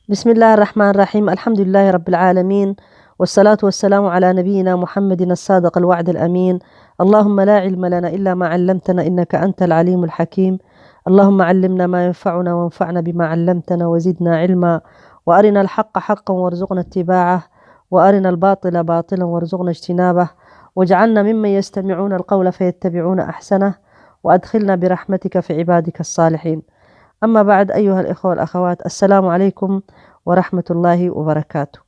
بسم الله الرحمن الرحيم. الحمد لله رب العالمين. والصلاة والسلام على نبينا محمد الصادق الوعد الأمين. اللهم لا علم لنا إلا ما علمتنا إنك أنت العليم الحكيم. اللهم علمنا ما ينفعنا وانفعنا بما علمتنا وزدنا علما. وأرنا الحق حقا وارزقنا اتباعه. وأرنا الباطل باطلا وارزقنا اجتنابه. واجعلنا ممن يستمعون القول فيتبعون أحسنه. وأدخلنا برحمتك في عبادك الصالحين. أما بعد، أيها الإخوة والأخوات، السلام عليكم ورحمة الله وبركاته.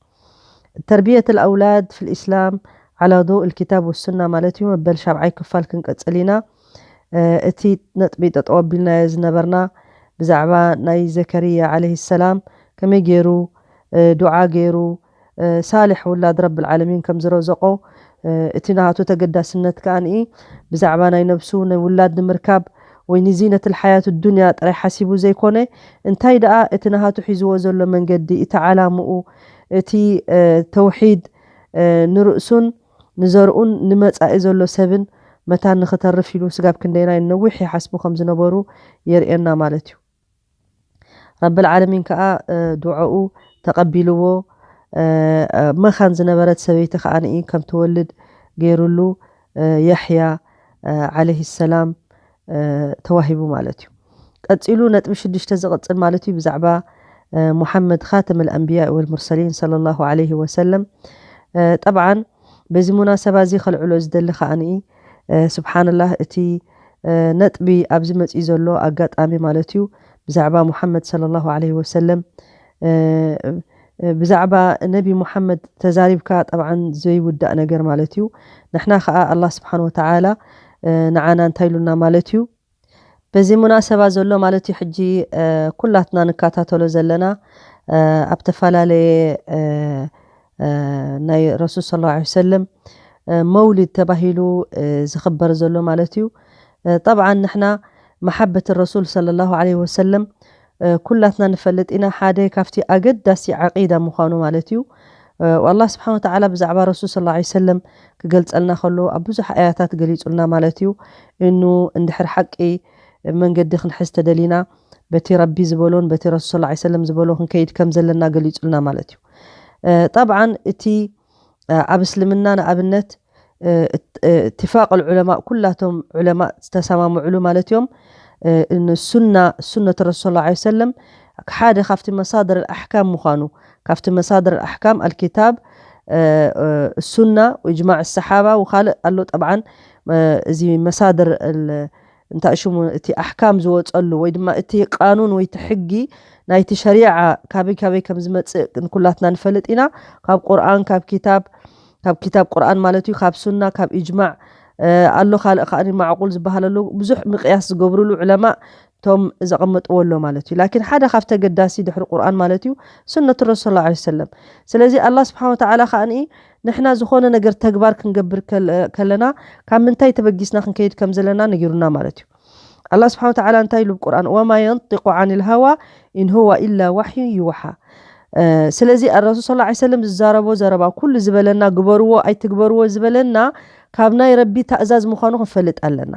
تربية الأولاد في الإسلام على ضوء الكتاب والسنة ማለት እዩ። መበል ሻብዓይ ክፋል ክንቀጽል ኢና። እ፣ እቲ ነጥቢ ጠጠው ኣቢልናዮ ዝነበርና ብዛዕባ ናይ ዘከርያ ዓለይሂ ሰላም ከመይ ገይሩ፣ እ፣ ዱዓ ገይሩ፣ እ፣ ሳልሕ ውላድ ረብል ዓለሚን ከም ዝረዘቆ፣ እ፣ እቲ ናቱ ተገዳስነት ከኣ ንኢ ብዛዕባ ናይ ነብሱ ናይ ውላድ ንምርካብ ወይ ንዚነት ልሓያት ዱንያ ጥራይ ሓሲቡ ዘይኮነ፣ እንታይ ደኣ እቲ ናቱ ሒዝዎ ዘሎ መንገዲ፣ እቲ ዓላምኡ፣ እቲ፣ እ፣ ተውሒድ፣ እ፣ ንርእሱን ንዘርኡን ንመጻኢ ዘሎ ሰብን መታን ንኽተርፍ ኢሉ ስጋብ ክንደይናይ ነዊሕ ይሓስቡ ከም ዝነበሩ የርእየና ማለት እዩ። ረብል ዓለሚን ከኣ፣ እ፣ ዱዓኡ ተቐቢልዎ፣ እ፣ እ፣ መኻን ዝነበረት ሰበይቲ ከኣ ንኢ ከም ትወልድ ገይሩሉ፣ እ፣ የሕያ፣ እ፣ ዓለይሂ ሰላም፣ እ፣ ተዋሂቡ ማለት እዩ። ቀጺሉ ነጥቢ ሽዱሽተ ዝቕጽል ማለት እዩ ብዛዕባ፣ እ፣ ሙሓመድ ኻተም ኣልኣንብያ ወልሙርሰሊን ሰለላሁ ዓለይሂ ወሰለም። እ፣ ጠብዓን በዚ ሙናሰባ እዚ ከልዕሎ ዝደሊ ከኣ ንኢ፣ እ፣ ስብሓንላህ እቲ፣ እ፣ ነጥቢ ኣብዚ መጺኡ ዘሎ ኣጋጣሚ ማለት እዩ ብዛዕባ ሙሓመድ ሰለላሁ ዓለይሂ ወሰለም፣ እ፣ እ፣ ብዛዕባ ነቢ ሙሓመድ ተዛሪብካ ጠብዓን ዘይውዳእ ነገር ማለት እዩ። ንሕና ከኣ ኣላህ ስብሓን ወተዓላ፣ እ፣ ንዓና እንታይ ኢሉና ማለት እዩ። በዚ ሙናሰባ ዘሎ ማለት እዩ ሕጂ፣ እ፣ ኩላትና ንከታተሎ ዘለና፣ እ፣ ኣብ ተፈላለየ፣ እ፣ እ፣ ናይ ረሱል ሰለላሁ ዓለይሂ ወሰለም፣ እ፣ መውሊድ ተባሂሉ፣ እ፣ ዝኽበር ዘሎ ማለት እዩ። እ፣ ጠብዓን ንሕና መሓበት ረሱል ሰለላሁ ዓለይሂ ወሰለም፣ እ፣ ኩላትና ንፈልጥ ኢና፣ ሓደ ካብቲ ኣገዳሲ ዓቂዳ ምዃኑ ማለት እዩ። እ፣ ኣላህ ስብሓን ወተዓላ ብዛዕባ ረሱል ሰለላሁ ዓለይሂ ወሰለም ክገልጸልና ከሎ ኣብ ብዙሕ ኣያታት ገሊጹልና ማለት እዩ። እኑ እንድሕር ሓቂ መንገዲ ክንሕዝ ተደሊና በቲ ረቢ ዝበሎን በቲ ረሱል ሰለላሁ ዓለይሂ ወሰለም ዝበሎ ክንከይድ ከም ዘለና ገሊጹልና ማለት እዩ። እ፣ ጠብዓን እቲ፣ እ፣ ኣብ እስልምና ንኣብነት፣ እ፣ እት-፣ እ፣ እትፋቅ ዑለማ፣ ኩላቶም ዑለማ ዝተሰማምዕሉ ማለት እዮም። እ፣ ን-፣ ሱና፣ ሱነት ረሱል ሰለላሁ ዓለይሂ ወሰለም ሓደ ካብቲ መሳድር ኣሕካም ምዃኑ፣ ካብቲ መሳድር ኣሕካም ኣልኪታብ፣ እ፣ እ፣ ሱና ወእጅማዕ ሰሓባ ወካልእ ኣሎ። ጠብዓን፣ እ፣ እዚ መሳድር እል-፣ እንታይ ሽሙ፣ እቲ ኣሕካም ዝወጸሉ ወይ ድማ እቲ ቃኑን ወይ እቲ ሕጊ ናይቲ ሸሪዓ ካበይ ካበይ ከም ዝመጽእ ንኩላትና ንፈልጥ ኢና። ካብ ቁርኣን፣ ካብ ኪታብ፣ ካብ ኪታብ ቁርኣን ማለት እዩ፣ ካብ ሱና፣ ካብ ኢጅማዕ፣ እ፣ ኣሎ ካልእ ከኣ ማዕቁል ዝበሃል ኣሎ። ብዙሕ ምቅያስ ዝገብሩሉ ዑለማ እቶም ዘቐመጥዎ ኣሎ ማለት እዩ። ላኪን ሓደ ካብቲ ኣገዳሲ ድሕሪ ቁርኣን ማለት እዩ ሱነቱ ረሱል ሰለላሁ ዓለይሂ ወሰለም። ስለዚ ኣላህ ስብሓን ወተዓላ ከኣ ንኢ ንሕና ዝኾነ ነገር ተግባር ክንገብር ከለ-፣ ከለና ካብ ምንታይ ተበጊስና ክንከይድ ከም ዘለና ነጊሩና ማለት እዩ። ኣላህ ስብሓን ወተዓላ እንታይ ኢሉ ብቁርኣን? "ወማ የንጢቁ ዓኒል ሃዋ ኢን ሁወ ኢላ ዋሕዩን ዩሓ." እ፣ ስለዚ ኣረሱል ሰለላሁ ዓለይሂ ወሰለም ዝዛረቦ ዘረባ ኩሉ ዝበለና ግበርዎ ኣይትግበርዎ ዝበለና ካብ ናይ ረቢ ታእዛዝ ምዃኑ ክንፈልጥ ኣለና።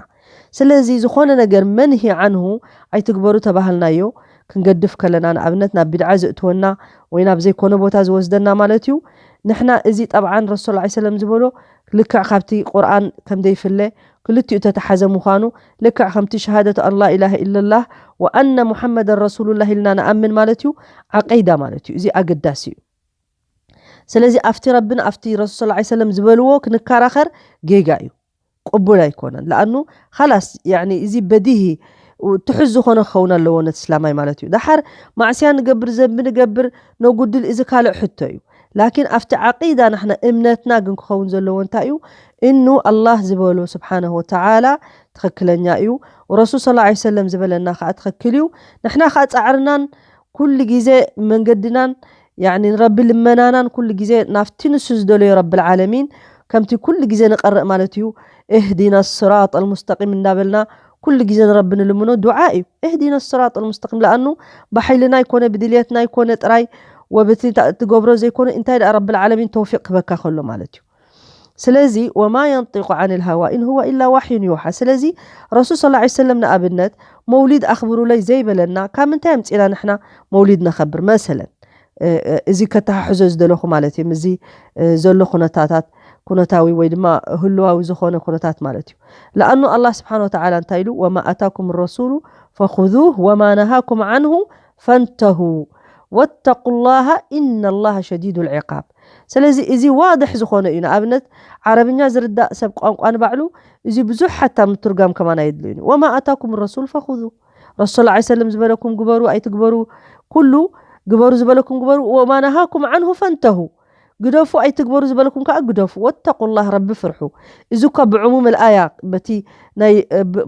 ስለዚ ዝኾነ ነገር መንሂ ዓንሁ ኣይትግበሩ ተባህልናዮ ክንገድፍ ከለና፣ ንኣብነት ናብ ቢድዓ ዘእትወና ወይ ናብ ዘይኮነ ቦታ ዝወስደና ማለት እዩ። ንሕና እዚ ጠብዓን ረሱል ሰለላሁ ዓለይሂ ወሰለም ዝበሎ ልክዕ ካብቲ ቁርኣን ከም ዘይፍለ ክልቲኡ ተተሓዘ ምዃኑ ልክዕ ከምቲ ሸሃደቱ ኣን ላ ኢላሃ ኢለላህ ወኣነ ሙሐመደን ረሱሉላህ ኢልና ንኣምን ማለት እዩ። ዓቂዳ ማለት እዩ። እዚ ኣገዳሲ እዩ። ስለዚ ኣብቲ ረብን ኣብቲ ረሱል ሰለላሁ ዓለይሂ ወሰለም ዝበልዎ ክንከራኸር ጌጋ እዩ፣ ቅቡል ኣይኮነን። ለኣኑ ኻላስ፣ ያኒ፣ እዚ በዲሂ ትሑዝ ዝኾነ ክኸውን ኣለዎ ነቲ እስላማይ ማለት እዩ። ደሓር ማዕስያ ንገብር፣ ዘንቢ ንገብር፣ ነጉድል፣ እዚ ካልእ ሕቶ እዩ። ላኪን ኣብቲ ዓቂዳ ናሕና እምነትና ግን ክኸውን ዘለዎ እንታይ እዩ? እኑ ኣላህ ዝበሎ ስብሓነሁ ወተዓላ ትኽክለኛ እዩ፣ ረሱል ሰለላሁ ዓለይሂ ወሰለም ዝበለና ከዓ ትኽክል እዩ። ንሕና ከዓ ፃዕርናን ኩሉ ግዜ መንገድናን፣ ያኒ፣ ንረቢ ልመናናን ኩሉ ግዜ ናብቲ ንሱ ዝደለዮ ረብል ዓለሚን ከምቲ ኩሉ ግዜ ንቀርእ ማለት እዩ፣ እህዲና ስራጥ ኣልሙስተቂም እንዳበልና ኩሉ ግዜ ንረቢ ንልምኖ ዱዓ እዩ። እህዲና ስራጥ ኣልሙስተቂም፣ ለኣኑ ብሓይልና ኣይኮነ፣ ብድልየትና ኣይኮነ ጥራይ፣ ወብቲ ታ-፣ ትገብሮ ዘይኮነ፣ እንታይ ደኣ ረብል ዓለሚን ተውፊቅ ክበካ ከሎ ማለት እዩ። ስለዚ ወማ የንጢቁ ዓኒል ሃዋ ኢን ሁወ ኢላ ዋሕዩን ዩሓ። ስለዚ ረሱል ሰለላሁ ዓለይሂ ወሰለም ንኣብነት መውሊድ ኣኽብሩለይ ዘይበለና ካብ ምንታይ ኣምፂና ንሕና መውሊድ ነኸብር? መሰለን እዚ ከተሓሕዞ ዝደለኹ ማለት እዩ። እዚ ዘሎ ኩነታታት ኩነታዊ ወይ ድማ ህልዋዊ ዝኾነ ኩነታት ማለት እዩ። ለኣኑ ኣላህ ስብሓን ወተዓላ እንታይ ኢሉ? ወማ ኣታኩም ረሱሉ ፈኹዙህ ወማ ነሃኩም ዓንሁ ፈንተሁ ወተቁ ላሃ ኢነ ላሃ ሸዲዱ ልዕቃብ። ስለዚ እዚ ዋድሕ ዝኾነ እዩ። ንኣብነት ዓረብኛ ዝርዳእ ሰብ ቋንቋ ንባዕሉ እዚ ብዙሕ ሓታ ምትርጋም ከማን ኣየድልዩን እዩ። ወማ ኣታኩም ረሱል ፈኹዙ፣ ረሱል ላ ሰለም ዝበለኩም ግበሩ ኣይትግበሩ፣ ኩሉ ግበሩ ዝበለኩም ግበሩ፣ ወማ ነሃኩም ዓንሁ ፈንተሁ፣ ግደፉ ኣይትግበሩ ዝበለኩም ከዓ ግደፉ፣ ወተቁላህ ረቢ ፍርሑ። እዚ እኳ ብዕሙም ልኣያ በቲ ናይ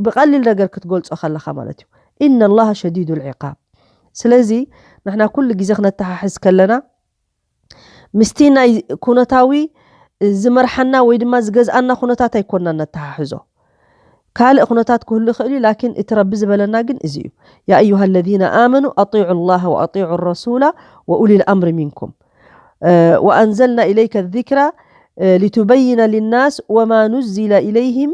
ብቐሊል ነገር ክትገልጾ ከለኻ ማለት እዩ። ኢነ ላሃ ሸዲዱ ልዕቃብ። ስለዚ ንሕና ኩሉ ግዜ ክነተሓሕዝ ከለና ምስቲ ናይ ኩነታዊ ዝመርሓና ወይ ድማ ዝገዝኣና ኩነታት ኣይኮንና ነተሓሕዞ። ካልእ ኩነታት ክህሉ ይኽእል እዩ፣ ላኪን እቲ ረቢ ዝበለና ግን እዚ እዩ። ያ ኣዩሃ ለዚነ ኣመኑ ኣጢዑ ላሃ ወኣጢዑ ረሱላ ወኡሊ ልኣምሪ ሚንኩም ወኣንዘልና ኢለይከ ዚክራ ሊቱበይነ ሊናስ ወማ ኑዚለ ኢለይህም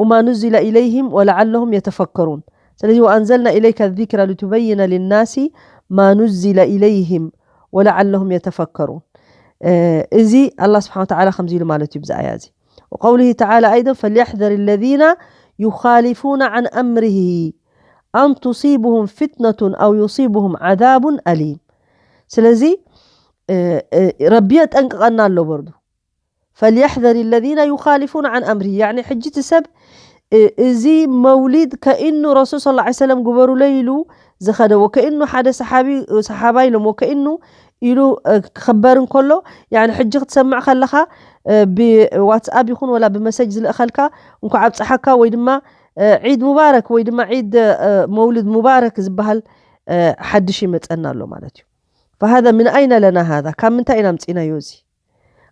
ወማ ኑዚለ ኢለይህም ወለዓለሁም የተፈከሩን። ስለዚ ወኣንዘልና ኢለይከ ዚክረ ሊቱበይነ ሊናሲ ማ ኑዚለ ኢለይህም ወለዓለሁም የተፈከሩን። እዚ ኣላህ ስብሓን ወተዓላ ከምዚ ኢሉ ማለት እዩ ብዚ ኣያ እዚ። ወቀውሊሂ ተዓላ ኣይደን ፈልየሕዘር ለዚነ ዩኻሊፉነ ዓን ኣምሪሂ ኣን ቱሲቡሁም ፊትነቱን ኣው ዩሲቡሁም ዓዛቡን ኣሊም። ስለዚ ረቢ የጠንቅቐና ኣሎ በርዱ። ፈልየሕዘር ለዚነ ዩኻሊፉነ ዓን ኣምሪሂ። ያዕኒ ሕጂ እቲ ሰብ እዚ መውሊድ ከኢኑ ረሱል ስ ሰለም ግበሩለይ ኢሉ ዝኸደ ወከኢኑ ሓደ ሰሓቢ ሰሓባ ኢሎም ወከኢኑ ኢሉ ክኽበር እንከሎ፣ ያዕኒ ሕጂ ክትሰምዕ ከለኻ ብዋትስኣፕ ይኹን ወላ ብመሰጅ ዝልእኸልካ እንኳዕ ኣብፀሓካ ወይ ድማ ዒድ ሙባረክ ወይ ድማ ዒድ መውሊድ ሙባረክ ዝበሃል ሓድሽ ይመፀና ኣሎ ማለት እዩ። ፈሃዛ ምን ኣይነ ለና ሃዛ፣ ካብ ምንታይ ኢና ምፅእናዮ እዚ?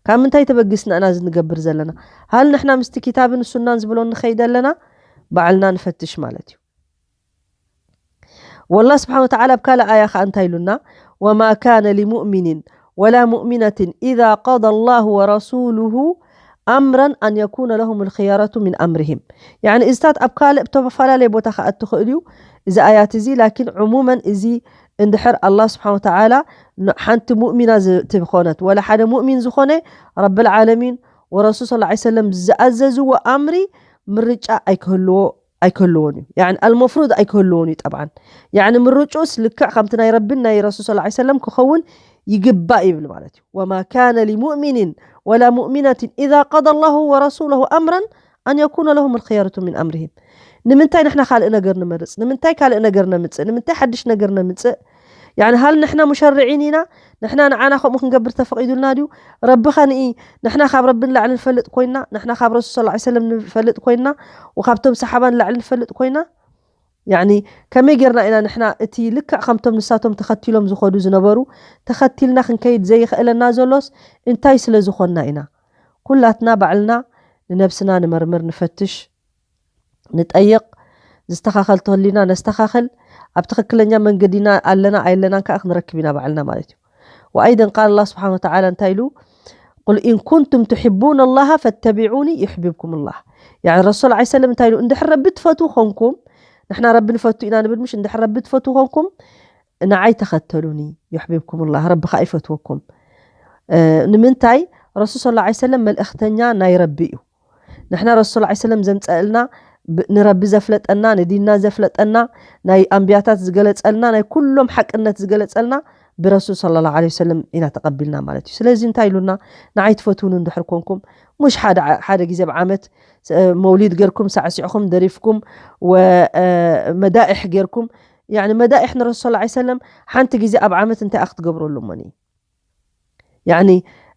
ካብ ምንታይ ተበጊስና ኢና እዚ ንገብር ዘለና? ሃል ንሕና ምስቲ ኪታብን ሱናን ዝበሎ ንኸይድ ኣለና? ባዕልና ንፈትሽ ማለት እዩ። ወላ ስብሓን ወተዓላ ኣብ ካልእ ኣያ ከዓ እንታይ ኢሉና? ወማ ካነ ሊሙእሚኒን ወላ ሙእሚነትን ኢዛ ቀዳ ላሁ ወረሱሉሁ ኣምረን ኣን የኩነ ለሁም ልክያረቱ ሚን ኣምርሂም። ያዕኒ እዚታት ኣብ ካልእ ብተፈላለየ ቦታ ከኣ እትኽእል እዩ እዚ ኣያት እዚ። ላኪን ዕሙመን እዚ እንድሕር ኣላህ ስብሓን ወተዓላ ሓንቲ ሙእሚና ዝኾነት ወላ ሓደ ሙእሚን ዝኾነ ረብል ዓለሚን ወረሱል ስ ሰለም ዝኣዘዝዎ ኣምሪ ምርጫ ኣይክህልዎ ኣይክህልዎን እዩ። ያዕኒ ኣልመፍሩድ ኣይክህልዎን እዩ። ጠብዓን ያዕኒ ምርጭኡስ ልክዕ ከምቲ ናይ ረቢን ናይ ረሱል ስ ሰለም ክኸውን ይግባእ ይብል ማለት እዩ። ወማ ካነ ሊሙእሚኒን ወላ ሙእሚነትን ኢዛ ቀዳ ላሁ ወረሱለሁ ኣምረን ኣን የኩነ ለሁም ልክያረቱ ሚን ኣምርሂም። ንምንታይ ንሕና ካልእ ነገር ንመርፅ? ንምንታይ ካልእ ነገር ነምፅእ? ንምንታይ ሓድሽ ነገር ነምፅእ? ያዕኒ ሃል ንሕና ሙሸርዒን ኢና? ንሕና ንዓና ከምኡ ክንገብር ተፈቒዱልና ድዩ? ረቢ ኸንኢ ንሕና ካብ ረቢ ንላዕሊ ንፈልጥ ኮይና? ንሕና ካብ ረሱል ስ ሰለም ንፈልጥ ኮይና? ወካብቶም ሰሓባ ንላዕሊ ንፈልጥ ኮይና? ያዕኒ ከመይ ጌርና ኢና ንሕና እቲ ልክዕ ከምቶም ንሳቶም ተኸቲሎም ዝኸዱ ዝነበሩ ተኸቲልና ክንከይድ ዘይኽእለና ዘሎስ እንታይ ስለ ዝኾንና ኢና? ኩላትና ባዕልና ንነብስና ንመርምር፣ ንፈትሽ፣ ንጠይቕ፣ ዝተኻኸል ተህሊና ነስተኻኸል፣ ኣብ ትኽክለኛ መንገዲና ኣለና ኣየለናን ከዓ ክንረክብ ኢና ባዕልና ማለት እዩ። ወኣይደን ቃል ኣላህ ስብሓን ወተዓላ እንታይ ኢሉ? ቁል ኢን ኩንቱም ትሕቡን ኣላሃ ፈተቢዑኒ ዩሕቢብኩም ላህ። ያዕኒ ረሱል ዓ ሰለም እንታይ ኢሉ? እንድሕር ረቢ ትፈትዉ ኾንኩም፣ ንሕና ረቢ ንፈቱ ኢና ንብል ምሽ፣ እንድሕር ረቢ ትፈትዉ ኾንኩም ንዓይ ተኸተሉኒ ዩሕቢብኩም ላህ፣ ረቢ ከዓ ይፈትወኩም። ንምንታይ? ረሱል ስ ላ ሰለም መልእኽተኛ ናይ ረቢ እዩ። ንሕና ረሱል ላ ሰለም ዘምፀእልና ንረቢ ዘፍለጠና፣ ንዲንና ዘፍለጠና፣ ናይ ኣንብያታት ዝገለፀልና፣ ናይ ኩሎም ሓቅነት ዝገለፀልና ብረሱል ሰለላሁ ዐለይሂ ወሰለም ኢና ተቐቢልና ማለት እዩ። ስለዚ እንታይ ኢሉና? ንዓይ ትፈትውኒ እንድሕር ኮንኩም፣ ሙሽ ሓደ ዓ-፣ ሓደ ግዜ ኣብ ዓመት ስ-፣ መውሊድ ገርኩም፣ ሳዕሲዕኹም፣ ደሪፍኩም፣ ወ-፣ እ፣ መዳኢሕ ገርኩም፣ ያዕኒ መዳኢሕ ንረሱል ሰለላሁ ዐለይሂ ወሰለም ሓንቲ ግዜ ኣብ ዓመት እንታይ ክትገብረሉ እሞኒ? ያዕኒ፣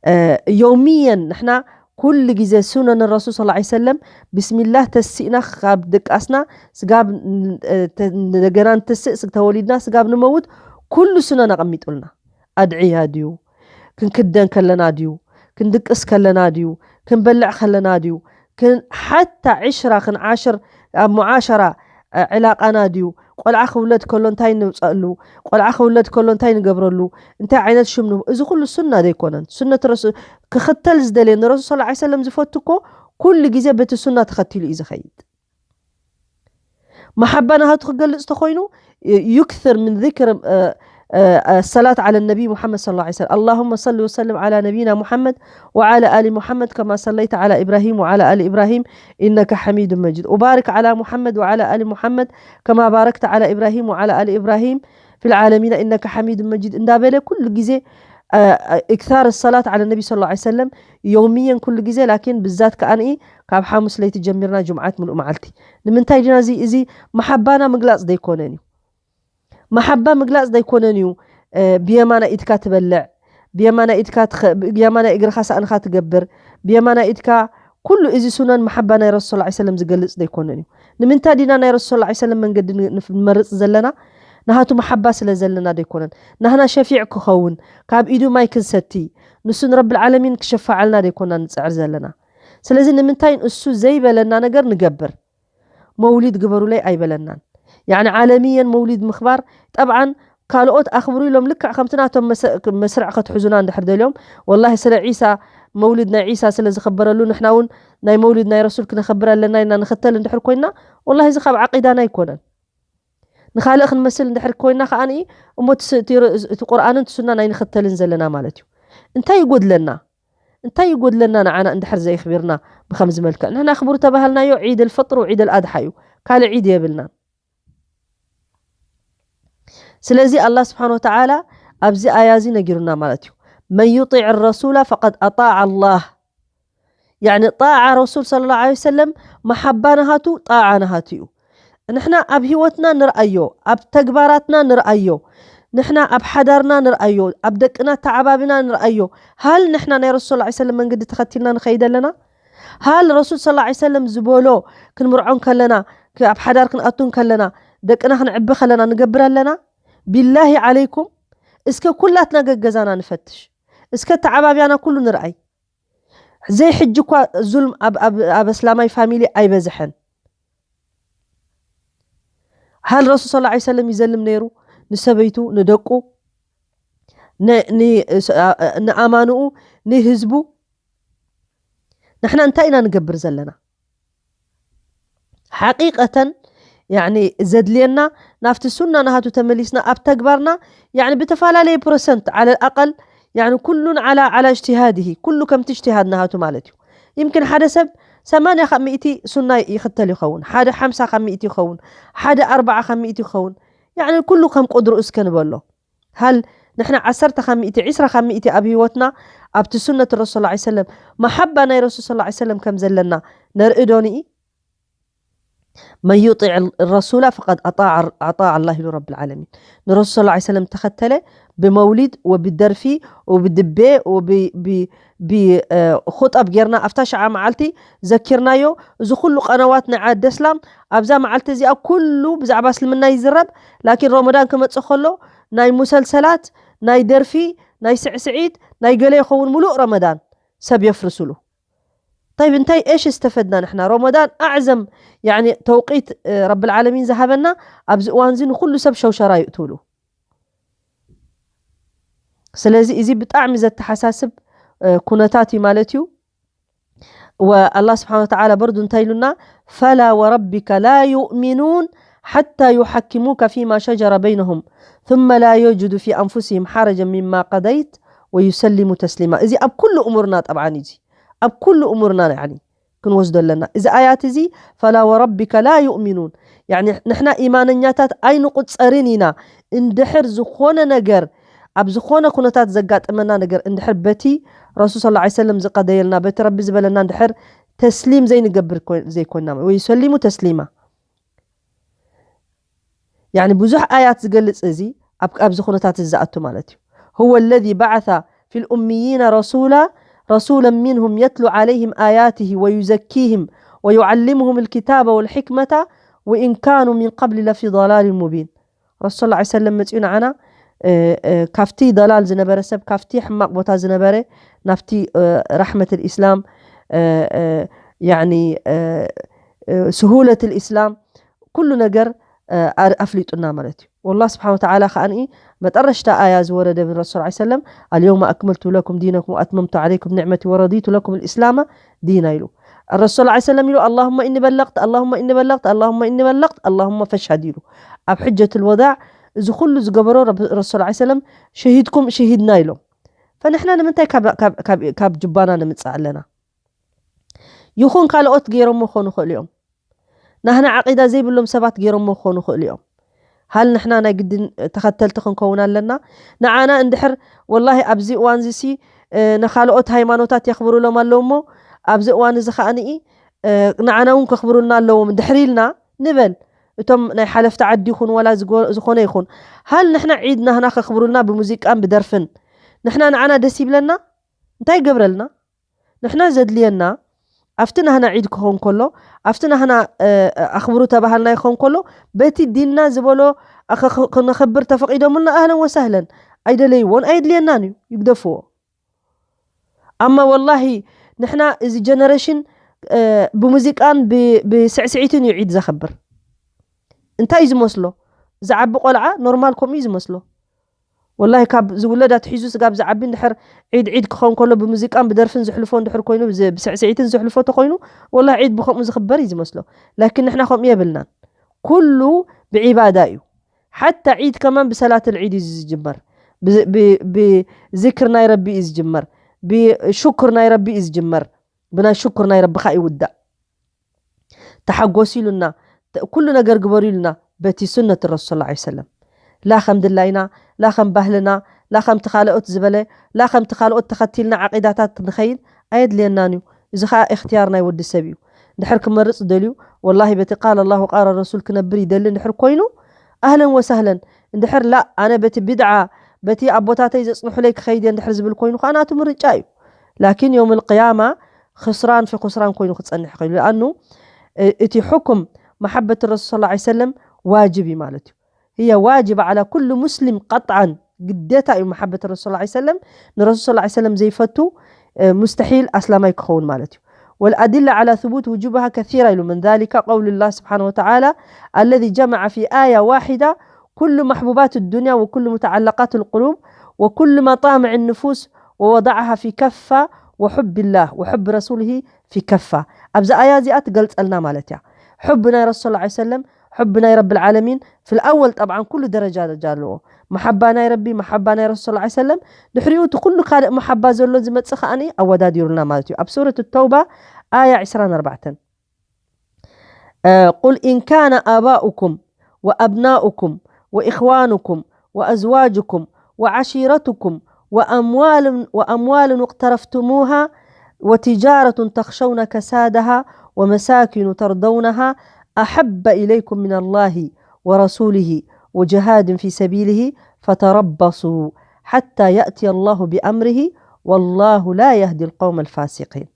እ፣ ዮምየን ንሕና ኩሉ ግዜ ሱነን ረሱል ሰለላሁ ዐለይሂ ወሰለም ብስሚላህ ተሲእና ካብ ድቃስና ስጋብ፣ እ፣ ተ-፣ እንደገና ንትስእ፣ ስግ-፣ ተወሊድና ስጋብ ንመውት ኩሉ ሱነን ኣቐሚጡልና። ኣድዕያ ድዩ? ክንክደን ከለና ድዩ? ክንድቅስ ከለና ድዩ? ክንበልዕ ከለና ድዩ? ክን-፣ ሓታ ዕሽራ ክንዓሽር፣ ኣብ ሙዓሸራ፣ እ፣ ዕላቃና ድዩ? ቆልዓ ክውለድ ከሎ እንታይ ንውፀአሉ? ቆልዓ ክውለድ ከሎ እንታይ ንገብረሉ? እንታይ ዓይነት ሽም ንህቦ? እዚ ኩሉ ሱና ዘይኮነን? ሱነት ረሱ-፣ ክኽተል ዝደልየ ንረሱል ሰለላሁ ዐለይሂ ወሰለም ዝፈቱ እኮ ኩሉ ግዜ በቲ ሱና ተኸቲሉ እዩ ዝኸይድ። መሓባ ናሃቱ ክገልጽ ተኾይኑ፣ ዩክስር ምን ዚክር፣ እ፣ الصلاة على النبي محمد صلى الله عليه وسلم. اللهم صل وسلم على نبينا محمد وعلى آل محمد كما صليت على إبراهيم وعلى آل إبراهيم إنك حميد مجيد. وبارك على محمد وعلى آل محمد كما باركت على إبراهيم وعلى آل إبراهيم في العالمين إنك حميد مجيد. እንዳበለ ኩሉ ግዜ إكثار الصلاة على النبي صلى الله عليه وسلم يوميا ኩሉ ግዜ، ላኪን ብዛት ከኣንኢ ካብ ሓሙስ ለይቲ ጀሚርና ጅምዓት ምሉእ መዓልቲ። ንምንታይ ዲና እዚ እዚ መሓባና ምግላጽ ዘይኮነን እዩ። መሓባ ምግላጽ ዘይኮነን እዩ። ብየማናይ ኢድካ ትበልዕ፣ ብየማናይ ኢድካ የማናይ እግርኻ ሳእንኻ ትገብር፣ ብየማናይ ኢድካ ኩሉ እዚ ሱነን መሓባ ናይ ረሱል ላ ሰለም ዝገልጽ ዘይኮነን እዩ። ንምንታይ ዲና ናይ ረሱል ላ ሰለም መንገዲ ንመርጽ ዘለና? ናሃቱ መሓባ ስለ ዘለና ዘይኮነን። ናህና ሸፊዕ ክኸውን፣ ካብ ኢዱ ማይ ክንሰቲ፣ ንሱ ንረብል ዓለሚን ክሸፋዓልና ዘይኮና ንጽዕር ዘለና። ስለዚ ንምንታይ እሱ ዘይበለና ነገር ንገብር? መውሊድ ግበሩለይ ኣይበለናን። ያኒ ዓለምየን መውሊድ ምኽባር፣ ጠብዓን ካልኦት ኣኽብሩ ኢሎም ልክዕ ከምቲ ናቶም መስርዕ ከትሕዙና እንድሕር ደልዮም፣ ወላሂ ስለ ዒሳ፣ መውሊድ ናይ ዒሳ ስለ ዝኽበረሉ ንሕና እውን ናይ መውሊድ ናይ ረሱል ክነኽብር ኣለና ኢልና ንኽተል እንድሕር ኮይና፣ ወላሂ እዚ ካብ ዓቂዳና ኣይኮነን። ንኻልእ ክንመስል እንድሕር ኮይና ከኣ እሞ እቲ ቁርኣንን እቲ ሱናን ኣይንኽተልን ዘለና ማለት እዩ። እንታይ ይጎድለና? እንታይ ይጎድለና ንዓና እንድሕር ዘየኽቢርና ብኸምዚ መልክዕ? ንሕና ኣኽብሩ ተባሃልናዮ ዒድ ኣልፍጥር ወዒድ ኣልኣድሓ እዩ። ካልእ ዒድ የብልናን። ስለዚ ኣላህ ስብሓን ወተዓላ ኣብዚ ኣያ እዚ ነጊሩና ማለት እዩ። መን ዩጢዕ ረሱላ ፈቀድ ኣጣዕ ኣላህ። ያኒ ጣዓ ረሱል ሰለላሁ ዐለይሂ ወሰለም መሓባ ናሃቱ፣ ጣዓ ናሃቱ እዩ። ንሕና ኣብ ህይወትና ንርኣዮ፣ ኣብ ተግባራትና ንርኣዮ፣ ንሕና ኣብ ሓዳርና ንርኣዮ፣ ኣብ ደቅና ተዓባቢና ንርኣዮ። ሃል ንሕና ናይ ረሱል ሰለላሁ ዐለይሂ ወሰለም መንገዲ ተኸቲልና ንኸይድ ኣለና? ሃል ረሱል ሰለላሁ ዐለይሂ ወሰለም ዝበሎ ክንምርዖ እንከለና፣ ኣብ ሓዳር ክንኣቱ እንከለና፣ ደቅና ክንዕቢ ከለና ንገብር ኣለና? ቢላሂ ዓለይኩም፣ እስከ ኩላትና ገገዛና ንፈትሽ። እስከ ተዓባብያና ኩሉ ንርኣይ። ዘይሕጂ እኳ ዙልም ኣብ፣ ኣብ፣ ኣብ እስላማይ ፋሚሊ ኣይበዝሐን። ሃል ረሱል ሰለላሁ ዐለይሂ ወሰለም ይዘልም ነይሩ ንሰበይቱ፣ ንደቁ፣ ን-፣ ን-፣ ንኣማንኡ፣ ንህዝቡ? ንሕና እንታይ ኢና ንገብር ዘለና? ሓቂቀተን ያኒ ዘድልየና ናብቲ ሱና ናሃቱ ተመሊስና ኣብ ተግባርና ያኒ ብተፈላለየ ፐርሰንት ዓለ ኣቀል ያኒ ኩሉን ዓላ ዓላ እጅትሃድሂ ኩሉ ከምቲ እጅትሃድ ናሃቱ ማለት እዩ። ይምክን ሓደ ሰብ ሰማንያ ካብ ሚእቲ ሱና ይኽተል ይኸውን፣ ሓደ ሓምሳ ካብ ሚእቲ ይኸውን፣ ሓደ ኣርባዓ ካብ ሚእቲ ይኸውን። ያኒ ኩሉ ከም ቁድሩ እስከ ንበሎ። ሃል ንሕና ዓሰርተ ካብ ሚእቲ፣ ዒስራ ካብ ሚእቲ ኣብ ህይወትና ኣብቲ ሱነት ረሱል ሰለላሁ ዐለይሂ ወሰለም፣ መሓባ ናይ ረሱል ሰለላሁ ዐለይሂ ወሰለም ከም ዘለና ነርኢ ዶ ንኢ? መን ዩጢዕ ረሱላ ፈቀድ ኣጣዕ፣ ኣጣዕ ኣላህ ኢሉ ረብል ዓለሚን። ንረሱል ሰለላሁ ዐለይሂ ወሰለም ተኸተለ ብመውሊድ ወብደርፊ ወብድቤ ወብ-፣ ብ-፣ ብ-፣ እ፣ ኹጠብ ጌርና ኣብታ ሸዓ መዓልቲ ዘኪርናዮ። እዚ ኩሉ ቀነዋት ናይ ዓዲ እስላም ኣብዛ መዓልቲ እዚኣ ኩሉ ብዛዕባ እስልምና ይዝረብ። ላኪን ረመዳን ክመጽእ ከሎ ናይ ሙሰልሰላት፣ ናይ ደርፊ፣ ናይ ስዕስዒት፣ ናይ ገለ ይኸውን። ሙሉእ ረመዳን ሰብ የፍርስሉ። طيب እንታይ إيش استفدنا ንሕና? ረመዳን ኣዕዘም ያኒ ተውቂት፣ እ፣ ረብል ዓለሚን ዝሃበና ኣብዚ እዋን እዚ ንኹሉ ሰብ ሸውሸራ ይእትውሉ። ስለዚ እዚ ብጣዕሚ ዘተሓሳስብ፣ እ፣ ኩነታት እዩ ማለት እዩ። ወኣላህ ስብሓን ወተዓላ በርዱ እንታይ ኢሉና? ፈላ ወረቢከ ላ ዩእሚኑን ሓታ ዩሓኪሙከ ፊማ ሸጀረ በይነሁም ثመ ላ የጅዱ ፊ ኣንፉሲሂም ሓረጀን ሚማ ቀደይት ወዩሰሊሙ ተስሊማ። እዚ ኣብ ኩሉ እሙርና ጠብዓን እዩ። እዚ ኣብ ኩሉ እሙርና ያኒ ክንወስዶ ኣለና። እዚ ኣያት እዚ ፈላ ወረቢከ ላ ዩእሚኑን፣ ያኒ ንሕና ኢማነኛታት ኣይንቁጸርን ኢና እንድሕር ዝኾነ ነገር ኣብ ዝኾነ ኩነታት ዘጋጠመና ነገር እንድሕር በቲ ረሱል ሰለላሁ ዐለይሂ ወሰለም ዝቀደየልና በቲ ረቢ ዝበለና እንድሕር ተስሊም ዘይንገብር ኮይ-፣ ዘይኮንና ወይ ሰሊሙ ተስሊማ። ያኒ ብዙሕ ኣያት ዝገልጽ እዚ ኣብ፣ ኣብዚ ኩነታት እዚ ዝኣቱ ማለት እዩ። هو الذي بعث في الأميين رسولا رسولا منهم يتلو عليهم آياته ويزكيهم ويعلمهم الكتاب والحكمة وإن كانوا من قبل لفي ضلال مبين. ረሱል ሰለላሁ ዐለይሂ ወሰለም መጺኡ ንዓና፣ እ፣ እ፣ ካብቲ ደላል ዝነበረ ሰብ፣ ካብቲ ሕማቕ ቦታ ዝነበረ ናብቲ፣ እ፣ ራሕመት ልኢስላም፣ እ፣ እ፣ ያኒ፣ እ፣ እ፣ ስሁለት ልኢስላም ኩሉ ነገር፣ እ፣ ኣር-፣ ኣፍሊጡና ማለት እዩ። ወላህ ስብሓን ወተዓላ ከኣ ንኢ መጠረሽታ ኣያ ዝወረደ ምን ረሱል ሰለላሁ ዐለይሂ ወሰለም፣ ኣልየውመ ኣክመልቱ ለኩም ዲነኩም ወኣትመምቱ ዐለይኩም ኒዕመቲ ወረዲቱ ለኩም ልኢስላመ ዲና ኢሉ። ረሱል ሰለላሁ ዐለይሂ ወሰለም ኢሉ፣ ኣላሁመ ኢኒ በለቅት፣ ኣላሁመ ኢኒ በለቅት፣ ኣላሁመ ኢኒ በለቅት፣ ኣላሁመ ፈሽሀድ ኢሉ። ኣብ ሕጀት ልወዳዕ እዚ ኩሉ ዝገበሮ ረብ- ረሱል ላ ሰለም ሸሂድኩም ሸሂድና ኢሎም። ፈንሕና ንምንታይ ካብ- ካብ- ካብ- ካብ ጅባና ንምፅእ ኣለና? ይኹን ካልኦት ገይሮሞ ክኾኑ ይኽእሉ እዮም። ናህና ዓቂዳ ዘይብሎም ሰባት ገይሮሞ ክኾኑ ይኽእሉ እዮም። ሃል ንሕና ናይ ግድን ተኸተልቲ ክንከውን ኣለና? ንዓና እንድሕር ወላሂ ኣብዚ እዋን እዚ ሲ ነኻልኦት ሃይማኖታት የኽብሩሎም ኣለዉ እሞ ኣብዚ እዋን እዚ ከዓንኢ ንዓና እውን ከኽብሩልና ኣለዎም ድሕሪ ኢልና ንበል። እቶም ናይ ሓለፍቲ ዓዲ ይኹን ዋላ ዝኾነ ይኹን፣ ሃል ንሕና ዒድ ናህና ከኽብሩልና ብሙዚቃን ብደርፍን ንሕና ንዓና ደስ ይብለና? እንታይ ይገብረልና? ንሕና ዘድልየና ኣብቲ ናህና ዒድ ክኸውን ከሎ፣ ኣብቲ ናህና ኣኽብሩ ተባሃልና ይኸውን ከሎ፣ በቲ ዲንና ዝበሎ ክነኽብር ተፈቒዶምልና ኣህለን ወሳህለን። ኣይደለይዎን ኣየድልየናን እዩ፣ ይግደፍዎ። ኣማ ወላሂ ንሕና እዚ ጀነሬሽን ብሙዚቃን ብስዕስዒትን እዩ ዒድ ዘኽብር። እንታይ እዩ ዝመስሎ? ዝዓቢ ቆልዓ ኖርማል ከምኡ እዩ ዝመስሎ። ወላሂ ካብ ዝውለድ ኣትሒዙ ስጋብ ዝዓቢ እንድሕር ዒድ ዒድ ክኸውን ከሎ ብሙዚቃን ብደርፍን ዝሕልፎ እንድሕር ኮይኑ ብስዕስዒትን ዝሕልፎ ተኮይኑ፣ ወላሂ ዒድ ብከምኡ ዝኽበር እዩ ዝመስሎ። ላኪን ንሕና ከምኡ የብልናን። ኩሉ ብዒባዳ እዩ። ሓታ ዒድ ከማን ብሰላት ልዒድ እዩ ዝጅመር። ብዝክር ናይ ረቢ እዩ ዝጅመር። ብሽኩር ናይ ረቢ እዩ ዝጅመር። ብናይ ሽኩር ናይ ረብኻ ይውዳእ። ተሓጎሱ ኢሉና፣ ኩሉ ነገር ግበሩ ኢሉና በቲ ሱነት ረሱል ላ ሰለም። ላ ከም ድላይና፣ ላ ከም ባህልና፣ ላ ከምቲ ካልኦት ዝበለ፣ ላ ከምቲ ካልኦት ተኸቲልና ዓቂዳታት ንኸይድ ኣየድልየናን እዩ። እዚ ኸዓ እክትያር ናይ ወዲ ሰብ እዩ። እንድሕር ክመርፅ ደልዩ፣ ወላሂ በቲ ቃል ኣላሁ ቃል ረሱል ክነብር ይደሊ እንድሕር ኮይኑ ኣህለን ወሳህለን። እንድሕር ላ ኣነ በቲ ቢድዓ በቲ ኣቦታተይ ዘፅንሑለይ ክኸይድ እየ እንድሕር ዝብል ኮይኑ ከዓ ናቱ ምርጫ እዩ። ላኪን የውም ልቅያማ ክስራን ፊ ክስራን ኮይኑ ክፀንሕ ይኽእል። ለኣኑ እቲ ሕኩም መሓበት ረሱል ላ ሰለም ዋጅብ እዩ ማለት እዩ። هي واجب على كل مسلم قطعا ግዴታ እዩ መሓበት ረሱል ላ ሰለም ንረሱል ላ ሰለም ዘይፈቱ ሙስተሒል ኣስላማይ ክኸውን ማለት እዩ። والأدلة على ثبوت وجوبها كثيرة له، من ذلك قول الله سبحانه وتعالى الذي جمع في آية واحدة كل محبوبات الدنيا وكل متعلقات القلوب وكل مطامع النفوس ووضعها في كفة وحب الله وحب رسوله في كفة። ኣብዚ ኣያ እዚኣ ትገልጸልና ማለት እያ። ሕቢ ናይ ረሱል ላ ሰለም ሕቢ ናይ ረብ ልዓለሚን في الأول طبعا ኩሉ ደረጃ ደረጃ ኣለዎ። መሓባ ናይ ረቢ፣ መሓባ ናይ ረሱል ላ ሰለም፣ ድሕሪኡ እቲ ኩሉ ካልእ መሓባ ዘሎ ዝመጽእ ከዓኒ ኣወዳዲሩልና ማለት እዩ። ኣብ ሱረት ተውባ ኣያ ዕስራን ኣርባዕተን قل إن كان آباؤكم وأبناؤكم وإخوانكم وأزواجكم وعشيرتكم وأموال وأموال اقترفتموها وتجارة تخشون كسادها ومساكن ترضونها أحب إليكم من الله ورسوله وجهاد في سبيله فتربصوا حتى يأتي الله بأمره والله لا يهدي القوم الفاسقين.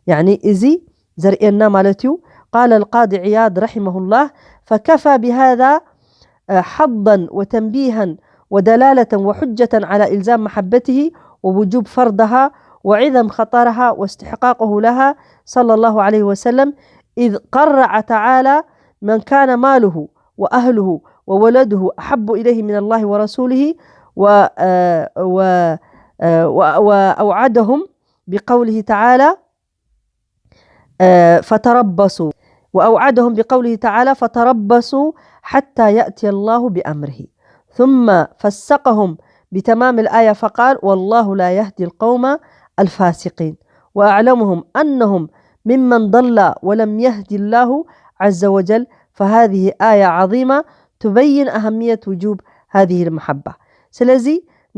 يعني እዚ ዘርእየና ማለት እዩ። قال القاضي عياض رحمه الله: فكفى بهذا حظا وتنبيها ودلالة وحجة على إلزام محبته ووجوب فرضها وعظم خطرها واستحقاقه لها صلى الله عليه وسلم، إذ قرع تعالى: من كان ماله وأهله وولده أحب إليه من الله ورسوله و و و وأوعدهم بقوله تعالى فتربصوا وأوعدهم بقوله تعالى: فتربصوا حتى يأتي الله بأمره، ثم فسقهم بتمام الآية فقال: والله لا يهدي القوم الفاسقين، وأعلمهم أنهم ممن ضل ولم يهد الله عز وجل، فهذه آية عظيمة تبين أهمية وجوب هذه المحبة. ስለዚ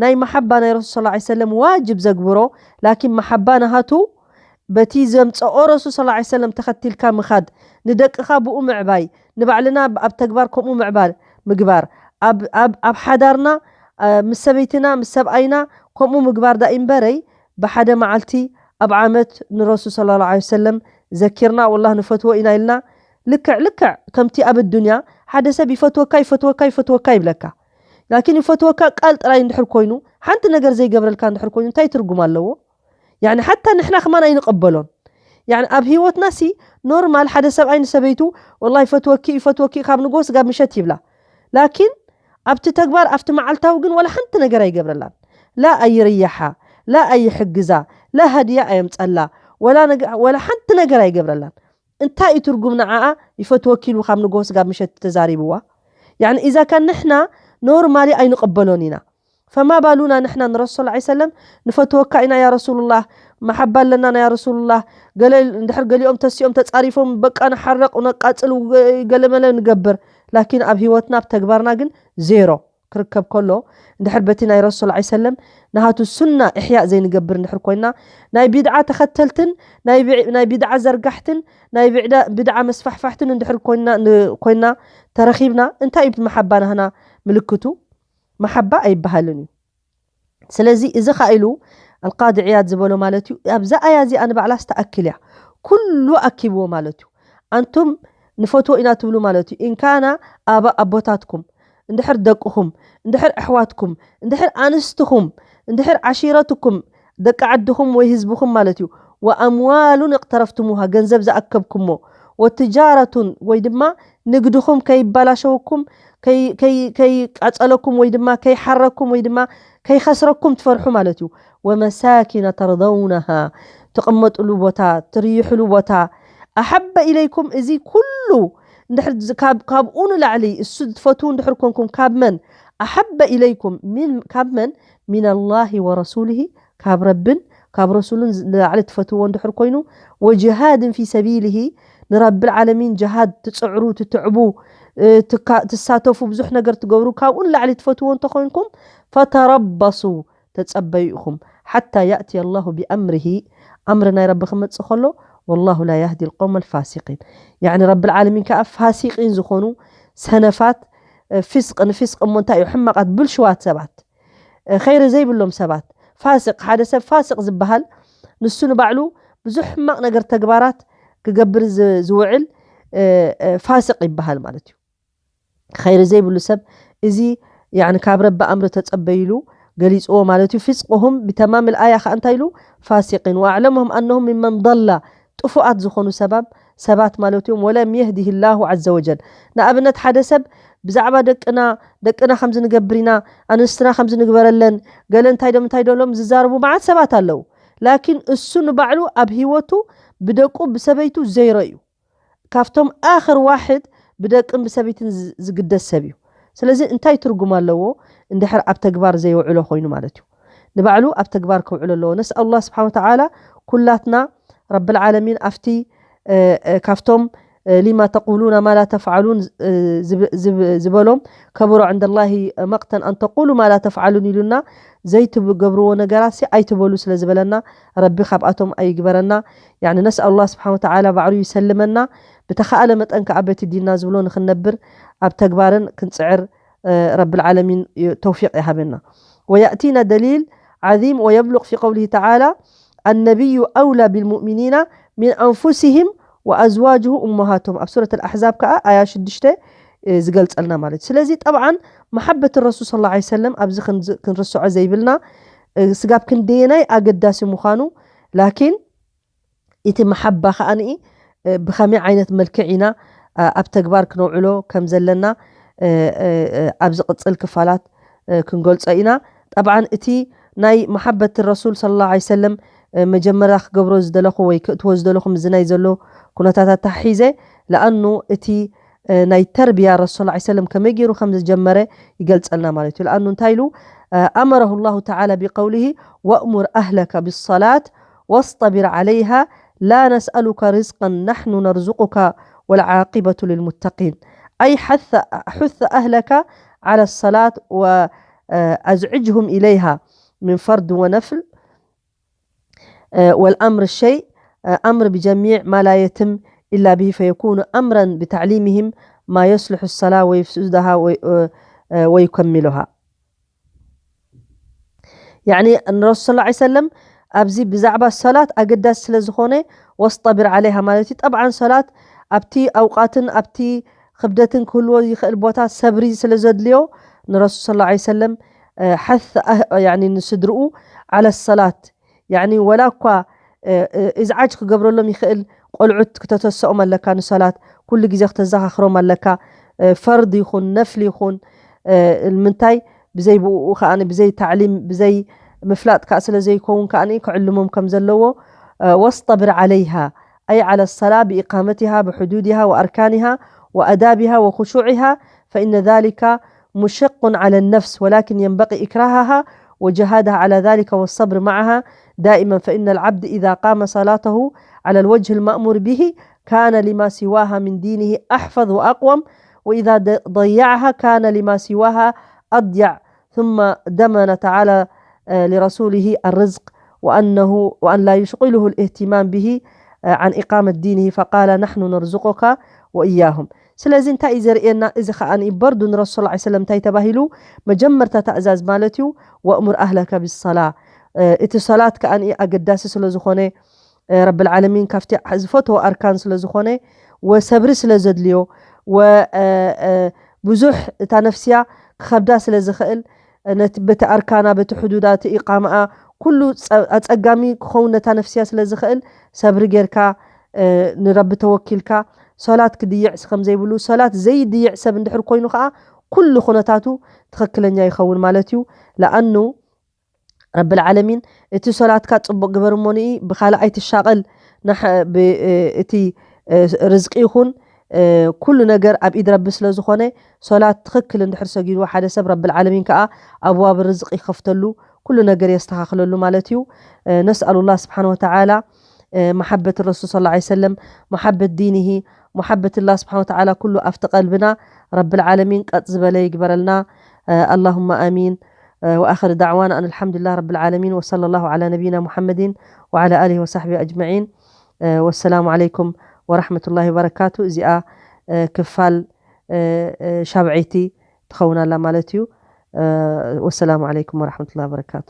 ናይ መሓባ ናይ ረሱል صلى الله عليه وسلم ዋጅብ ዘግብሮ ላኪን መሓባ ናሃቱ በቲ ዘምፀኦ ረሱል صلى الله عليه وسلم ተኸቲልካ ምኻድ፣ ንደቅኻ ብኡ ምዕባይ፣ ንባዕልና ኣብ ተግባር ከምኡ ምዕባል ምግባር፣ ኣብ ሓዳርና ምስ ሰበይትና ምስ ሰብኣይና ከምኡ ምግባር ዳኢምበረይ ብሓደ መዓልቲ ኣብ ዓመት ንረሱል صلى الله عليه وسلم ዘኪርና ወላሂ ንፈትዎ ኢና ኢልና ልክዕ ልክዕ ከምቲ ኣብ ኣዱንያ ሓደ ሰብ ይፈትወካ ይፈትወካ ይፈትወካ ይብለካ። ላኪን ይፈትወካ ቃል ጥራይ እንድሕር ኮይኑ ሓንቲ ነገር ዘይገብረልካ እንድሕር ኮይኑ እንታይ ትርጉም ኣለዎ? ያኒ ሓታ ንሕና ከማን ኣይንቐበሎን። ያኒ ኣብ ህይወትና ሲ ኖርማል ሓደ ሰብኣይ ንሰበይቱ ወላሂ ይፈትወኪ ይፈትወኪ ካብ ንጎ ስጋብ ምሸት ይብላ። ላኪን ኣብቲ ተግባር ኣብቲ መዓልታዊ ግን ወላ ሓንቲ ነገር ኣይገብረላን። ላ ኣይርያሓ፣ ላ ኣይሕግዛ፣ ላ ሃድያ ኣየምፀላ፣ ወላ ሓንቲ ነገር ኣይገብረላን። እንታይ እዩ ትርጉም ንዓኣ ይፈትወኪ ኢሉ ካብ ንጎ ስጋብ ምሸት ተዛሪብዋ? ያኒ ኢዛ ካን ንሕና ኖርማሊ ኣይንቕበሎን ኢና። ፈማ ባሉና ንሕና ንረሱል ሰለላሁ ዐለይሂ ወሰለም ንፈትወካ ኢና ያ ረሱሉላህ፣ መሓባ ኣለና ያ ረሱሉላህ፣ ገለ እንድሕር ገሊኦም ተሲኦም ተጻሪፎም በቃ ንሓረቕ ነቃጽል ገለመለ ንገብር። ላኪን ኣብ ህይወትና ኣብ ተግባርና ግን ዜሮ ክርከብ ከሎ፣ እንድሕር በቲ ናይ ረሱል ሰለላሁ ዐለይሂ ወሰለም ናሃቱ ሱና ኢሕያእ ዘይንገብር እንድሕር ኮይና፣ ናይ ቢድዓ ተኸተልትን ናይ ቢ- ናይ ቢድዓ ዘርጋሕትን ናይ ቢዕዳ- ቢድዓ መስፋሕፋሕትን እንድሕር ኮይና ን- ኮይና ተረኺብና፣ እንታይ እዩ መሓባ ናህና ምልክቱ? መሓባ ኣይበሃልን እዩ። ስለዚ እዚ ኸኣ ኢሉ ኣልቃዲ ዕያድ ዝበሎ ማለት እዩ። ኣብዛ ኣያ እዚኣ ንባዕላስ ትኣክል እያ። ኩሉ ኣኪብዎ ማለት እዩ። ኣንቱም ንፈትዎ ኢና ትብሉ ማለት እዩ። ኢንካና ኣባ ኣቦታትኩም፣ እንድሕር ደቅኹም፣ እንድሕር ኣሕዋትኩም፣ እንድሕር ኣንስትኹም፣ እንድሕር ዓሺረትኩም፣ ደቂ ዓድኹም ወይ ህዝብኹም ማለት እዩ። ወኣምዋሉን እቅተረፍትሙሃ፣ ገንዘብ ዝኣከብኩሞ፣ ወትጃረቱን ወይ ድማ ንግድኹም ከይባላሸወኩም፣ ከይ- ከይ- ከይቃጸለኩም ወይ ድማ ከይሓረኩም ወይ ድማ ከይኸስረኩም ትፈርሑ ማለት እዩ። ወመሳኪነ ተርደውነሃ፣ ትቕመጥሉ ቦታ፣ ትርይሕሉ ቦታ፣ ኣሓበ ኢለይኩም፣ እዚ ኩሉ እንድሕር ዝ- ካብ- ካብኡ ንላዕሊ እሱ ትፈትዉ እንድሕር ኮንኩም፣ ካብ መን ኣሓበ ኢለይኩም፣ ሚን- ካብ መን ሚን ኣላሂ ወረሱሊሂ፣ ካብ ረብን ካብ ረሱሉን ዝ- ንላዕሊ ትፈትዎ እንድሕር ኮይኑ፣ ወጅሃድን ፊ ሰቢሊሂ፣ ንረብል ዓለሚን ጅሃድ ትጽዕሩ፣ ትትዕቡ፣ እ፣ ትካ- ትሳተፉ፣ ብዙሕ ነገር ትገብሩ፣ ካብኡ ንላዕሊ ትፈትዎ እንተኾይንኩም፣ ፈተረበሱ፣ ተጸበዩ ኢኹም፣ ሓታ ያእትየ ኣላሁ ቢኣምሪሂ፣ ኣምሪ ናይ ረቢ ክመጽእ ከሎ፣ ወላሁ ላ ያህዲ ልቀውመ ልፋሲቂን። ያዕኒ ረብል ዓለሚን ከኣ ፋሲቂን ዝኾኑ ሰነፋት፣ እ፣ ፊስቅ ንፊስቅ እሞ እንታይ እዩ፣ ሕማቃት ብልሽዋት ሰባት፣ እ፣ ኸይሪ ዘይብሎም ሰባት። ፋስቅ፣ ሓደ ሰብ ፋስቅ ዝበሃል ንሱ ንባዕሉ ብዙሕ ሕማቅ ነገር ተግባራት ክገብር ዝ- ዝውዕል፣ እ፣ እ፣ ፋስቅ ይበሃል ማለት እዩ። ኸይሪ ዘይብሉ ሰብ እዚ ያዕኒ ካብ ረቢ ኣምሪ ተጸበይሉ ገሊጽዎ ማለት እዩ። ፊስቅሁም ብተማም ልኣያ ከኣ እንታይ ኢሉ? ፋሲቂን ወኣዕለምሁም ኣነሁም ሚመን ضل፣ ጥፉኣት ዝኾኑ ሰባብ ሰባት ማለት እዮም። ወለም የህዲህ ላሁ ዐዘ ወጀል። ንኣብነት ሓደ ሰብ ብዛዕባ ደቅና ደቅና ከምዚ ንገብር ኢና፣ ኣንስትና ከምዚ ንግበረለን፣ ገለ እንታይ ዶም እንታይ ዶሎም ዝዛረቡ መዓት ሰባት ኣለዉ። ላኪን እሱ ንባዕሉ ኣብ ህይወቱ ብደቁ ብሰበይቱ ዘይሮ እዩ። ካብቶም ኣኽር ዋሕድ ብደቅን ብሰበይትን ዝ- ዝግደስ ሰብ እዩ። ስለዚ እንታይ ትርጉም ኣለዎ? እንድሕር ኣብ ተግባር ዘይውዕሎ ኮይኑ ማለት እዩ። ንባዕሉ ኣብ ተግባር ከውዕሎ ኣለዎ። ነስኣል ኣላህ ስብሓን ወተዓላ ኩላትና ረብል ዓለሚን ኣብቲ እ፣ እ፣ ካብቶም እ፣ ሊማ ተቁሉና ማ ላ ተፍዓሉን እ፣ ዝብ- ዝብ- ዝበሎም ከቡረ ዕንደ ላሂ መቅተን ኣን ተቁሉ ማ ላ ተፍዓሉን ኢሉና ዘይትገብርዎ ነገራት ሲ ኣይትበሉ ስለ ዝበለና ረቢ ካብኣቶም ኣይግበረና። ያኒ ነስኣል ኣላህ ስብሓን ወተዓላ ባዕሉ ይሰልመና። ብተኻእለ መጠን ከኣ በቲ ዲንና ዝብሎ ንክንነብር ኣብ ተግባርን ክንጽዕር እ፣ ረብል ዓለሚን ዩ- ተውፊቅ ይሃበና። ወየእቲና ደሊል ዓዚም ወየብሉቅ ፊ ቀውሊሂ ተዓላ ኣነቢዩ ኣውላ ቢልሙእሚኒና ሚን ኣንፉሲሂም ወኣዝዋጅሁ እመሃቶም ኣብ ሱረት ኣልኣሕዛብ ከኣ ኣያ ሽዱሽተ እ፣ ዝገልጸልና ማለት እዩ። ስለዚ ጠብዓን መሓበት ረሱል ሰለላሁ ዐለይሂ ወሰለም ኣብዚ ክንዝ- ክንርስዖ ዘይብልና እ፣ ስጋብ ክንደየናይ ኣገዳሲ ምዃኑ ላኪን እቲ መሓባ ከኣ ብኸመይ ዓይነት መልክዕ ኢና ኣብ ተግባር ክነውዕሎ ከም ዘለና ኣብ ዝቕጽል ክፋላት ክንገልጾ ኢና። ጠብዓን እቲ ናይ መሓበት ረሱል ሰለላሁ ዐለይሂ ወሰለም መጀመርያ ክገብሮ ዝደለኹ ወይ ክእትዎ ዝደለኹ ምዝናይ ዘሎ ኩነታት ኣተሓሒዘ ለኣኑ እቲ ናይ ተርቢያ ረሱል ሰለላሁ ዐለይሂ ወሰለም ከመይ ገይሩ ከም ዝጀመረ ይገልጸልና ማለት እዩ። ለኣኑ እንታይ ኢሉ ኣመረሁ ላሁ ተዓላ ቢቀውሊሂ ወእሙር ኣህለከ ብሰላት واصطبر عليها لا نسألك رزقا نحن نرزقك والعاقبة للمتقين أي حث حث أهلك على الصلاة وأزعجهم إليها من فرض ونفل والأمر الشيء أمر بجميع ما لا يتم إلا به فيكون أمرا بتعليمهم ما يصلح الصلاة ويفسدها ويكملها يعني ንረሱል صلى الله عليه وسلم ኣብዚ ብዛዕባ ሰላት ኣገዳሲ ስለ ዝኾነ واصطبر عليها ማለት እዩ። ጠብዓን ሰላት ኣብቲ ኣውቃትን ኣብቲ ክብደትን ክህልዎ ይኽእል ቦታ ሰብሪ ስለ ዘድልዮ ንረሱል صلى الله عليه وسلم ሓስ ንስድርኡ على الصلاة يعني ወላ እኳ እዝዓጅ ክገብረሎም ይኽእል። ቆልዑት ክተተስኦም ኣለካ ንሰላት ኩሉ ግዜ ክተዘኻኽሮም ኣለካ። ፈርድ ይኹን ነፍል ይኹን ምንታይ ብዘይ ብኡ ከዓ ብዘይ ታዕሊም ብዘይ ምፍላጥ ከዓ ስለ ዘይከውን ከዓ ክዕልሞም ከም ዘለዎ واصطبر عليها أي على الصلاة بإقامتها بحدودها وأركانها وأدابها وخشوعها فإن ذلك مشق على النفس، ولكن ينبغي إكراهها وجهادها على ذلك والصبر معها دائما، فإن العبد إذا قام صلاته على الوجه المأمور به كان لما سواها من دينه أحفظ وأقوم، وإذا ضيعها كان لما سواها أضيع. ثم ضمن تعالى لرسوله الرزق وأنه وأن لا يشغله الاهتمام به عن إقامة دينه، فقال: نحن نرزقك وإياهم. ስለዚ እንታይ እዩ ዘርእየና? እዚ ኸኣ በርዱ ንረሱል ሰለላሁ ዐለይሂ ወሰለም እንታይ ተባሂሉ? መጀመርታ ትእዛዝ ማለት እዩ፣ ወእሙር ኣህለከ ብሰላ። እቲ ሰላት ከኣ ኣገዳሲ ስለ ዝኾነ፣ ረብል ዓለሚን ካብቲ ዝፈትዎ ኣርካን ስለ ዝኾነ፣ ወሰብሪ ስለ ዘድልዮ፣ ወ ብዙሕ እታ ነፍስያ ክኸብዳ ስለ ዝኽእል፣ ነቲ በቲ ኣርካና፣ በቲ ሕዱዳ፣ እቲ ኢቃማኣ፣ ኩሉ ኣጸጋሚ ክኸውን ነታ ነፍስያ ስለ ዝኽእል፣ ሰብሪ ጌርካ ንረቢ ተወኪልካ፣ ሶላት ክድይዕ ከም ዘይብሉ፣ ሶላት ዘይድይዕ ሰብ እንድሕር ኮይኑ ከኣ ኩሉ ኩነታቱ ትኽክለኛ ይኸውን ማለት እዩ። ለኣኑ ረብል ዓለሚን እቲ ሶላትካ ጽቡቕ ግበር እሞ ንኢ ብኻልእ ኣይትሻቐል፣ እቲ ርዝቂ ይኹን ኩሉ ነገር ኣብ ኢድ ረቢ ስለ ዝኾነ፣ ሶላት ትኽክል እንድሕር ሰጊድዎ ሓደ ሰብ፣ ረብል ዓለሚን ከኣ ኣብዋብ ርዝቂ ይኸፍተሉ፣ ኩሉ ነገር የስተኻኽለሉ ማለት እዩ። ነስኣሉላህ ስብሓነ ወተዓላ መሓበት ረሱል ሰለላሁ ዐለይሂ ወሰለም፣ መሓበት ዲንሂ፣ መሓበት ላህ ስብሓነ ወተዓላ ኩሉ ኣብቲ ቀልብና ረብል ዓለሚን ቀጥ ዝበለ ይግበረልና። ኣላሁመ ኣሚን። ወኣኽር ዳዕዋና ኣን ኣልሓምዱሊላህ ረብል ዓለሚን ወሰለላሁ ዐላ ነቢይና ሙሐመድን ወዐላ ኣሊሂ ወሳሕቢሂ ኣጅመዒን። ወሰላሙ ዐለይኩም ወረሕመቱላሂ ወበረካቱ። እዚኣ ክፋል ሻብዐይቲ ትኸውን ኣላ ማለት እዩ። ወሰላሙ ዐለይኩም ወረሕመቱላሂ ወበረካቱ።